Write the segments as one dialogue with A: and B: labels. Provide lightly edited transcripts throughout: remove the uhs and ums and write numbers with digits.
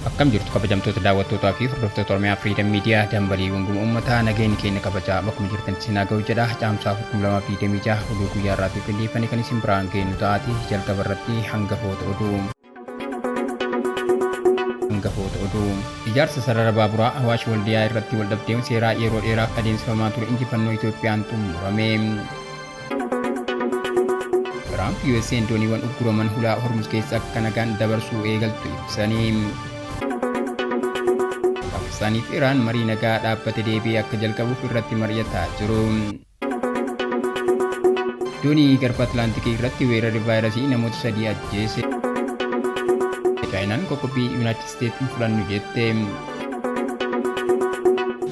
A: Akkam jirtu kabajamtoota daawwattootaa fi hordoftoota Oromiyaa Freedom Media dambalii gunguma uummataa nageenyi keenya kabajaa bakkuma jirtan isin haa ga'u jedha. Caamsaa 2026 oduu guyyaa irraatiif qindeeffame kan isin biraan geenyu ta'aati. Jalqaba irratti hangafoota oduu. Hangafoota oduu. Ijaarsa sarara baaburaa Awaash Waldiyaa irratti waldhabdeen seeraa yeroo dheeraaf adeemsifamaa ture injifannoo Itoophiyaan xumurame. Tiraamp USA'n dooniiwwan ugguraman hulaa Hormuz keessa akka nagaan dabarsuu eegaltu ibsanii. Paakistaanii fi Iraan marii nagaa dhaabbate deebi'ee akka jalqabuuf irratti mari'ataa jiru. Doonii garba Atlaantikii irratti weerarri vaayirasii namoota sadii ajjeese. Chaayinaan qoqqobbii Yuunaayitid Isteetsi hin fudhannu jette.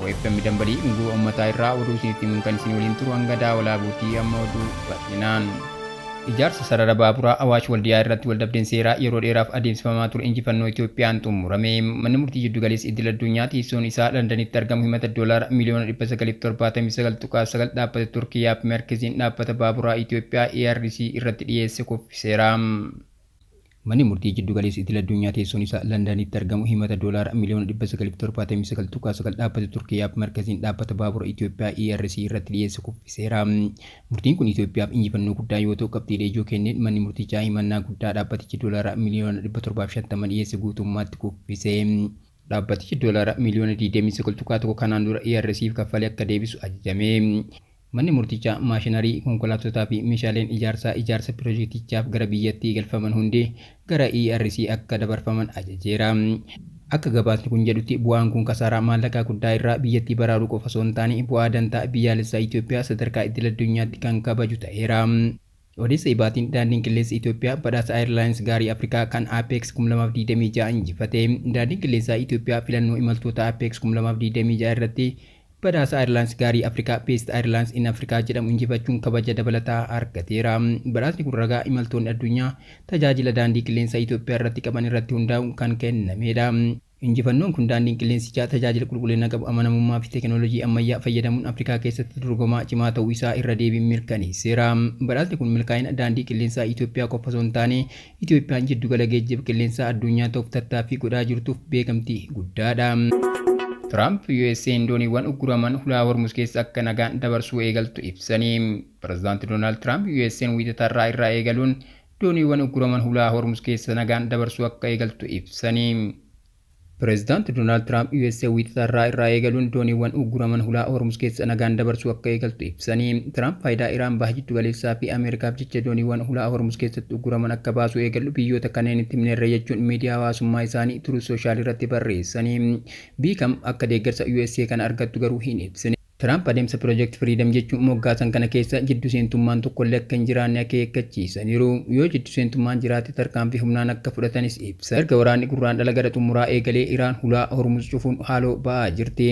A: OFM dambalii gunguma uummataa irraa oduu isinitti himuun kan isin waliin turu hanga daawalaa buutii amma oduu bal'inaan. Ijaarsa sarara baaburaa Awaash Waldiyaa irratti waldhabdeen seeraa yeroo dheeraaf adeemsifamaa ture injifannoo Itoophiyaan xumurame. Manni murtii jiddugaleessa idil addunyaa teessoon isaa Landanitti argamu himata doolaara miliyoona 979.9 dhaabbata Turkiyyaa fi Merkeziin dhaabbata baaburaa Itoophiyaa ERC irratti dhiyeesse kuffiseera. Manni murtii jiddugaleessa idil addunyaa teessoon isaa Landanitti argamu himata doolaara miliyoona 979.9 dhaabbata Turkiyyaa fi Merkeziin dhaabbata baabura Itoophiyaa ERC irratti dhiyeesse kuffiseera. Murtiin kun Itoophiyaaf injifannoo guddaa yoo ta'u, qabxiilee ijoo kenneen manni murtichaa himannaa guddaa dhaabbatichi doolaara miliyoona 750 dhiyeesse guutummaatti kuffise. Dhaabbatichi doolaara miliyoona 29.1 kanaan dura ERCf kaffale akka deebisu ajajame. Manni murtichaa maashinarii, konkolaattotaa fi meeshaaleen ijaarsaa ijaarsa pirojektichaaf gara biyyattii galfaman hundi gara ERC akka dabarfaman ajajeera. Akka gabaasni kun jedhutti bu'aan kun kasaaraa maallaqaa guddaa irraa biyyattii baraaruu qofa osoo hin taane bu'aa dantaa biyyaalessaa Itoophiyaa sadarkaa idil addunyaatti kan kabaju ta'eera. Odeessa ibaatiin daandiin qilleensa Itoophiyaa badhaasa Airlines gaarii Afrikaa kan APEX 2026 injifate. Daandiin qilleensaa Itoophiyaa filannoo imaltoota APEX 2026 irratti badhaasa Airlines gaarii Afrikaa Best Airlines in Africa jedhamu injifachuun kabaja dabalataa argateera. Badhaasni kun ragaa imaltoonni addunyaa tajaajila daandii qilleensaa Itoophiyaa irratti qaban irratti hundaa'uun kan kennamedha. Injifannoon kun daandiin qilleensichaa tajaajila qulqullina qabu, amanamummaa fi teeknooloojii ammayyaa fayyadamuun Afrikaa keessatti dorgomaa cimaa ta'uu isaa irra deebiin mirkaneesseera. Badhaasni kun milkaa'ina daandii qilleensaa Itoophiyaa qofa osoo hin taane, Itoophiyaan jiddugala geejjiba qilleensaa addunyaa ta'uuf tattaaffii godhaa jirtuuf beekamtii guddaadha. Tiraamp USA'n dooniiwwan ugguraman hulaa Hormuz keessa akka nagaan dabarsuu eegaltu ibsanii. Pirezidaanti Doonaald Tiraamp USA'n wiixatarraa irraa eegaluun dooniiwwan ugguraman hulaa Hormuz keessa nagaan dabarsuu akka eegaltu ibsanii. Pireezidaant Doonaald Tiraamp USA wiixata irraa irraa eegaluun dooniiwwan ugguraman hulaa Hormuz keessa nagaan dabarsuu akka eegaltu ibsanii. Tiraamp faayidaa Iraan baha jiddugaleessaa fi Ameerikaaf jecha dooniiwwan hulaa Hormuz keessatti ugguraman akka baasuu eegallu biyyoota kanneenitti himneerra jechuun miidiyaa hawaasummaa isaanii Truth Social irratti barreessanii. Biyyi kam akka deeggarsa USA kana argattu garuu hin ibsine. Tiraamp adeemsa Project Freedom jechuun moggaasan kana keessa jiddu seentummaan tokkollee akka hin jiraanne akeekkachiisaniiru. Yoo jiddu seentummaan jiraate tarkaanfii humnaan akka fudhatanis ibsa. Erga waraanni Gurraandhala gara xumuraa eegalee Iraan hulaa Hormuz cufuun haaloo ba'aa jirti.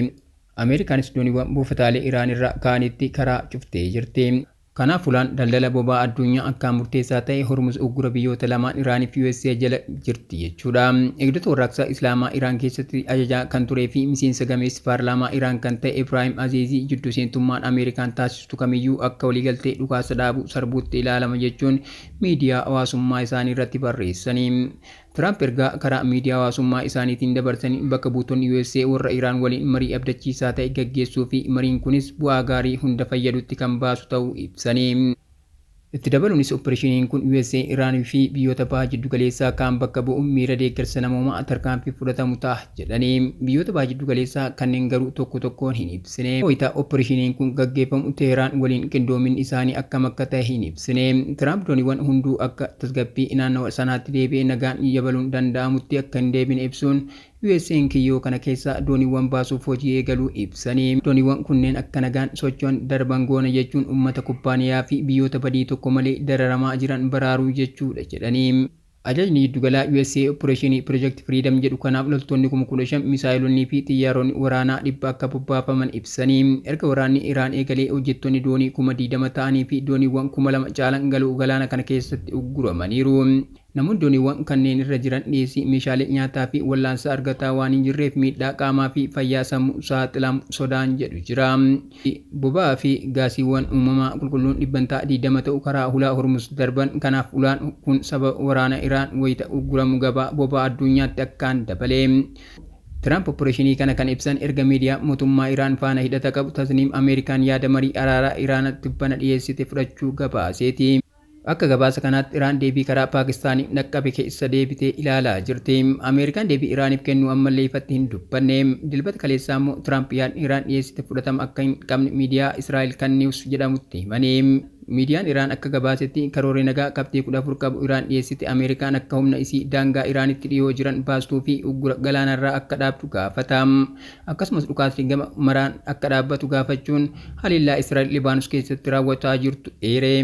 A: Ameerikaanis dooniiwwan buufataalee Iraan irraa ka'anitti karaa cuftee jirti. Kanaaf hulaan daldala boba'aa addunyaa akkaan murteessaa ta'e Hormuz uggura biyyoota lamaan Iraan fi USA jala jirti jechuudha. Eegdota Warraaqsa Islaamaa Iraan keessatti ajajaa kan turee fi miseensa gameessi paarlaamaa Iraan kan ta'e Ibraahim Azeezii jiddu seentummaan Ameerikaan taasistu kamiyyuu akka waliigaltee dhukaasa dhaabuu sarbuutti ilaalama jechuun miidiyaa hawaasummaa isaanii irratti barreessani. Tiraamp ergaa karaa miidiyaa hawaasummaa isaaniitiin dabarsaniin bakka buutonni USA warra Iraan waliin marii abdachiisaa ta'e gaggeessuu fi mariin kunis bu'aa gaarii hunda fayyadutti kan baasu ta'uu ibsani. Itti dabaluunis oppireeshiniin kun USA, Iraan fi biyyoota Baha Jiddugaleessaa kaan bakka bu'uun miira deeggarsa namoomaa tarkaanfii fudhatamu ta'a jedhani. Biyyoota Baha Jiddugaleessaa kanneen garuu tokko tokkoon hin ibsine. Wayita oppireeshiniin kun gaggeeffamu Teehraan waliin qindoominni isaanii akkam akka ta'e hin ibsine. Tiraamp dooniiwwan hunduu akka tasgabbii naannawa sanaatti deebi'ee nagaan yabaluun danda'amutti akka hin deebine ibsuun USA'n kiyyoo kana keessaa dooniiwwan baasuuf hojii eegaluu ibsani. Dooniiwwan kunneen akka nagaan socho'an darban goona jechuun uummata kubbaaniyaa fi biyyoota badii tokko malee dararamaa jiran baraaruu jechuudha jedhani. Ajajni Jiddugalaa USA oppireeshinii Project Freedom jedhu kanaaf loltoonni 15,000, misaayilonnii fi xiyyaaronni waraanaa 100 akka bobbaafaman ibsani. Erga waraanni Iraan eegalee hojjettoonni doonii 20,000 ta'anii fi dooniiwwan 2,000 caalan galoo galaana kana keessatti ugguramaniiru. Namoonni dooniiwwan kanneen irra jiran dhiyeessii meeshaalee nyaataa fi wallaansaa argataa waan hin jirreef miidhaa qaamaa fi fayyaa sammuu saaxilamu sodaan jedhu jira. Boba'aa fi gaasiiwwan uumamaa qulqulluun dhibbantaa 20 ta'u karaa hulaa Hormuz darban. Kanaaf ulaan kun sababa waraana Iraan wayita ugguramu gabaa boba'aa addunyaatti akkaan dabale. Tiraamp opereeshinii kana kan ibsan erga miidiyaa mootummaa Iraan faana hidhata qabu Tasniim Ameerikaan yaada marii araaraa Iraanatti tibbana dhiyeessite fudhachuu gabaaseeti. Akka gabaasa kanaatti Iraan deebii karaa Paakistaaniin dhaqqabe keessa deebitee ilaalaa jirti. Ameerikaan deebii Iraaniif kennu ammallee ifatti hin dubbanne. Dilbata kaleessaa immoo Tiraamp yaadni Iraan dhiyeessite fudhatama akka hin qabne miidiyaa Israa'el kan Niwus jedhamutti himani. Miidiyaan Iraan akka gabaasetti karoorri nagaa qabxii 14 qabu Iraan dhiyeessite Ameerikaan akka humna isii daangaa Iraanitti dhiyoo jiran baastuu fi uggura galaanarraa akka dhaabdu gaafata. Akkasumas dhukaasni gama maraan akka dhaabbatu gaafachuun haleellaa Israa'el Libaanus keessatti raawwataa jirtu eere.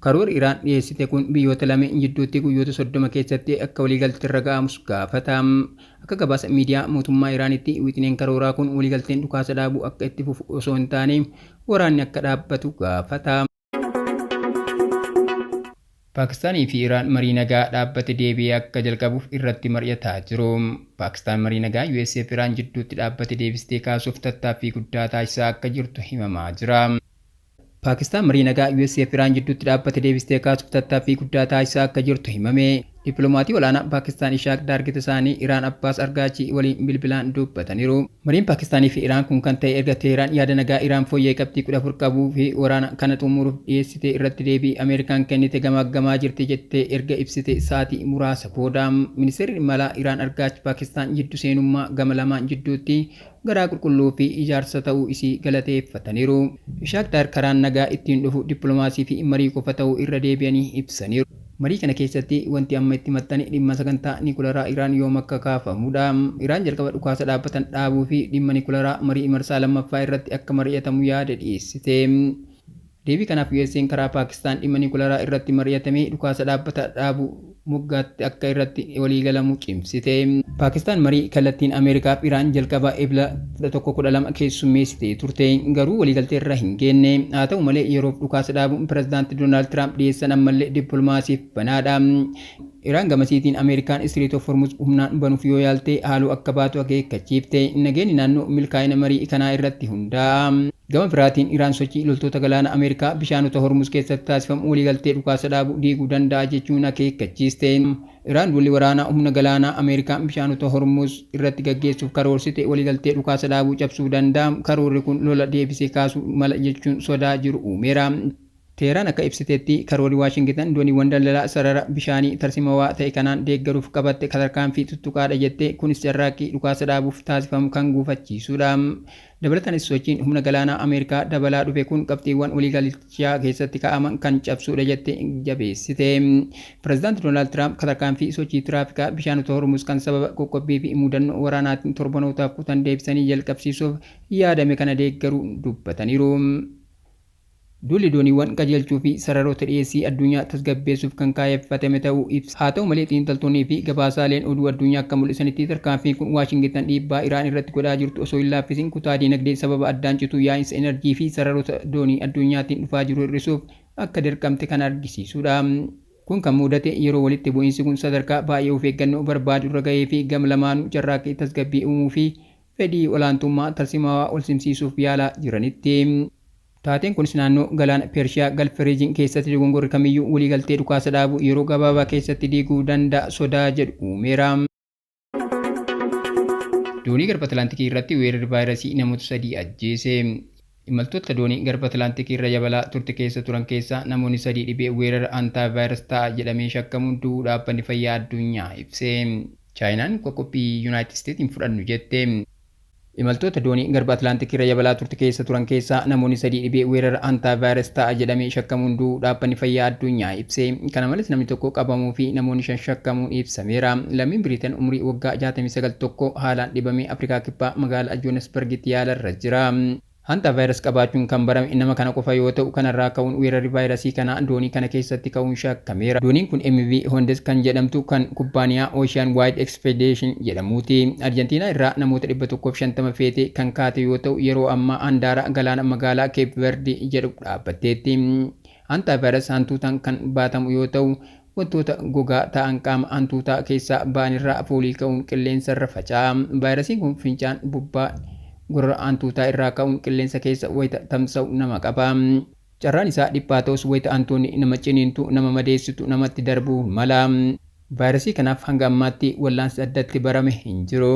A: Karoorri Iraan dhiyeessite kun biyyoota lameen jidduutti guyyoota 30 keessatti akka waliigalteerra ga'amus gaafata. Akka gabaasa miidiyaa mootummaa Iraanitti wixineen karooraa kun waliigalteen dhukaasa dhaabuu akka itti fufu osoo hin taane waraanni akka dhaabbatu gaafata. Paakistaanii fi Iraan marii nagaa dhaabbate deebi'ee akka jalqabuuf irratti mari'ataa jiru. Paakistaan marii nagaa US fi Iraan jidduutti dhaabbate deebistee kaasuuf tattaaffii guddaa taasisaa akka jirtu himamaa jira. Paakistaan marii nagaa US fi Iraan jidduutti dhaabbate deebistee kaasuuf tattaaffii guddaa taasisaa akka jirtu himame. Dippiloomatii olaanaa Paakistaan Ishaaq Daar gita isaanii Iraan Abbaas Argaachii waliin bilbilaan dubbataniiru. Mariin Paakistaanii fi Iraan kun kan ta'e erga Teheraan yaada nagaa Iraan fooyya'e qabxii 14 qabuu fi waraana kana xumuruuf dhiyeessite irratti deebii Ameerikaan kennite gamaaggamaa jirti jettee erga ibsite sa'aatii muraasa booda. Ministeerri dhimma alaa Iraan Argaach Paakistaan jiddu seenummaa gama lamaan jidduutti garaa qulqulluu fi ijaarsa ta'uu isii galateeffataniiru. Ishaaq Daar karaan nagaa ittiin dhufu dippiloomaasii fi marii qofa ta'uu irra deebi'anii ibsaniiru. Marii kana keessatti wanti amma itti maxxane dhimma sagantaa Nikularaa Iraan yoom akka kaafamudha. Iraan jalqaba dhukaasa dhaabbatan dhaabuu fi dhimma Nikularaa marii marsaa lammaffaa irratti akka mari'atamu yaada dhiyeessite. Deebii kanaaf USA'n karaa Paakistaan dhimma Nikularaa irratti mari'atamee dhukaasa dhaabbata dhaabuu moggaatti akka irratti waliigalamu cimsite. Paakistaan marii kallattiin Ameerikaa fi Iraan jalqaba Ebla 11, 12 keessummeessitee turte. Garuu waliigalteerra hin geenne. Haa ta'u malee yeroof dhukaasa dhaabuun Pirezidaanti Doonaald Tiraamp dhiyeessan ammallee dippilmaasiif banaadha. Iraan gamasiitiin Ameerikaan Istreet of Hormuz humnaan banuuf yoo yaalte haaloo akka baatu akeekkachiifte. Nageenyi naannoo milkaa'ina marii kanaa irratti hundaa'a. Gama biraatiin Iraan sochii loltoota galaana Ameerikaa bishaanota Hormuz keessatti taasifamu waliigaltee dhukaasa dhaabuu diiguu danda'a jechuun akeekkachiiste. Iraan duulli waraanaa humna galaanaa Ameerikaan bishaanota Hormuz irratti gaggeessuuf karoorsite waliigaltee dhukaasa dhaabuu cabsuu danda'a. Karoorri kun lola deebisee kaasuu mala jechuun sodaa jiru uumeera. Teheraan akka ibsitetti, karoorri Waashingitan dooniiwwan daldalaa sarara bishaanii tarsimawaa ta'e kanaan deeggaruuf qabatte tarkaanfii tuttuqaadha jette, kunis carraaqqii dhukaasa dhaabuuf taasifamu kan gufachiisudha. Dabalataanis sochiin humna galaanaa Ameerikaa dabalaa dhufe kun qabxiiwwan waliigaltichaa keessatti kaa'aman kan cabsudha jette jabeessite. Pirezidaanti Doonaald Tiraamp tarkaanfii sochii tiraafikaa bishaanota Hormuz kan sababa qoqqobbii fi mudannoo waraanaatiin torbanootaaf kutan deebisanii jalqabsiisuuf yaadame kana deeggaruu dubbataniiru. Duulli dooniiwwan qajeelchuu fi sararoota dhiyeessii addunyaa tasgabbeessuuf kan kaayyeffatame ta'uu ibsa. Haa ta'u malee xiinxaltoonnii fi gabaasaaleen oduu addunyaa akka mul'isanitti tarkaanfiin kun Waashingitan dhiibbaa Iraan irratti godhaa jirtu osoo hin laaffisin kutaa diinagdee sababa addaan cituu yaa'insa enerjii fi sararoota doonii addunyaatiin dhufaa jiru hir'isuuf akka dirqamte kan argisiisudha. Kun kan mudate yeroo walitti bu'iinsi kun sadarkaa baay'ee of eeggannoo barbaadu irra gahee fi gam lamaanuu carraaqqii tasgabbii uumuu fi fedhii olaantummaa tarsiimawaa walsimsiisuuf yaalaa jiranitti. Taateen kunis naannoo Galaana Pershiyaa Gulf Region keessatti dogongorri kamiyyuu waliigaltee dhukaasa dhaabuu yeroo gabaabaa keessatti diiguu danda'a sodaa jedhu uumeera. Doonii Garba Atlaantikii irratti weerarri vaayirasii namoota sadii ajjeese. Imaltoota doonii Garba Atlaantikii irra yabalaa turte keessa turan keessaa namoonni sadii dhibee weerara antaa-vaayirasi ta'a jedhamee shakkamuun du'uu Dhaabbanni Fayyaa Addunyaa ibse. Chaayinaan qoqqobbii Yunaayitid Isteet hin fudhannu jette. Imaltoota doonii Garba Atlaantik irra yabalaa turte keessa turan keessaa namoonni sadii dhibee weerara antaa-vaayirasi ta'a jedhamee shakkamuun du'uu Dhaabbanni Fayyaa Addunyaa ibse. Kana malees namni tokko qabamuu fi namoonni shan shakkamuun ibsameera. Lammiin Biriiten umrii waggaa 69 tokko haalaan dhibamee Afrikaa Kibbaa magaalaa Johanisbargitti yaalarra jira. Hanta virus qabaachuun kan barame nama kana qofa yoo ta'u, kanarraa ka'uun weerarri vaayirasii kanaa doonii kana keessatti ka'uun shakkameera. Dooniin kun MV Hondes kan jedhamtu kan kubbaaniyaa Ocean Wide Expedition jedhamuuti. Arjantiinaa irraa namoota 150 feetee kan kaate yoo ta'u, yeroo ammaa handaara galaana magaalaa Cape Verde jedhu dhaabbatteetti. Hanta virus hantuutaan kan baatamu yoo ta'u, Wantoota gogaa ta'an qaama hantuutaa keessaa ba'anirraa foolii ka'uun qilleensarra faca'a. Vaayirasiin kun fincaan bubbaa gorora hantuutaa irraa ka'uun qilleensa keessa wayita tamsa'u nama qaba. Carraan isaa dhiphaa ta'us wayita hantuunni nama ciniintu, nama madeessitu namatti darbuu mala. Vaayirasii kanaaf hanga ammaatti wallaansi addatti barame hin jiru.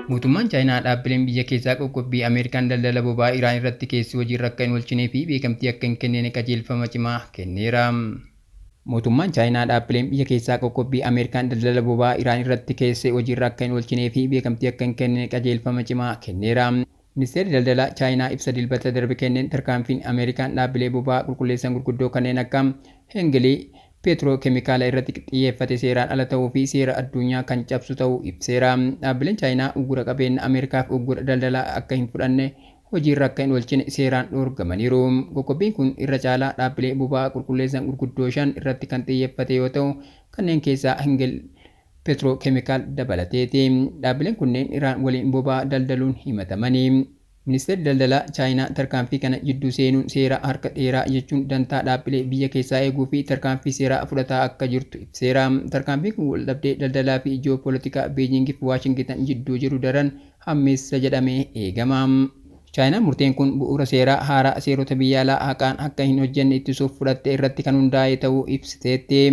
A: Mootummaan Chaayinaa dhaabbileen biyya keessaa qoqqobbii Ameerikaan daldala boba'aa Iraan irratti keessi hojiirra akka hin oolchinee fi beekamtii akka hin kennine qajeelfama cimaa kenneera. Mootummaan Chaayinaa dhaabbileen biyya keessaa qoqqobbii Ameerikaan daldala boba'aa Iraan irratti keesse hojiirra akka hin oolchinee fi beekamtii akka hin kennine qajeelfama cimaa kenneera. Ministeerri daldalaa Chaayinaa ibsa Dilbata darbe kenneen tarkaanfiin Ameerikaan dhaabbilee boba'aa qulqulleessan gurguddoo kanneen akka Hengilii Peetiroo keemikaala irratti xiyyeeffate seeraan ala ta'uu fi seera addunyaa kan cabsu ta'uu ibseera. Dhaabbileen Chaayinaa uggura qabeenya Ameerikaaf uggura daldalaa akka hin fudhanne, hojiirra akka hin oolchine seeraan dhoorgamaniiru. Qoqqobbiin kun irra caalaa dhaabbilee boba'aa qulqulleessan gurguddoo 5 irratti kan xiyyeeffate yoo ta'u, kanneen keessaa Hengil Peetiroo keemikaal dabalateeti. Dhaabbileen kunneen Iraan waliin boba'aa daldaluun himatamanii. Ministeerri daldalaa Chaayinaa tarkaanfii kana jidduu seenuun seera harka dheeraa jechuun dantaa dhaabbilee biyya keessaa eeguu fi tarkaanfii seeraa fudhataa akka jirtu ibseera. Tarkaanfiin kun waldhabdee daldalaa fi ji'oopolitikaa Beejiingii fi Waashingitan jidduu jiru daran hammeessa jedhamee eegama. Chaayinaan murteen kun bu'uura seeraa haaraa seerota biyya alaa haqaan akka hin hojjenne ittisuuf fudhatte irratti kan hundaa'e ta'uu ibsiteetti.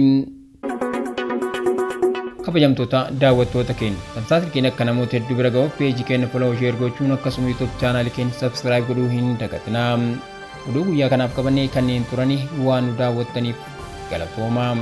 A: Kabajamtoota daawwattoota keenya, tamsaasni keenya akka namoota hedduu bira ga'uuf peejii keenya follow, share gochuun akkasuma YouTube chaanaalii keenya subscribe godhuu hin dagatinaa. Oduu guyyaa kanaaf qabannee kanneen turanii waan nu daawwattaniif galatoomaa.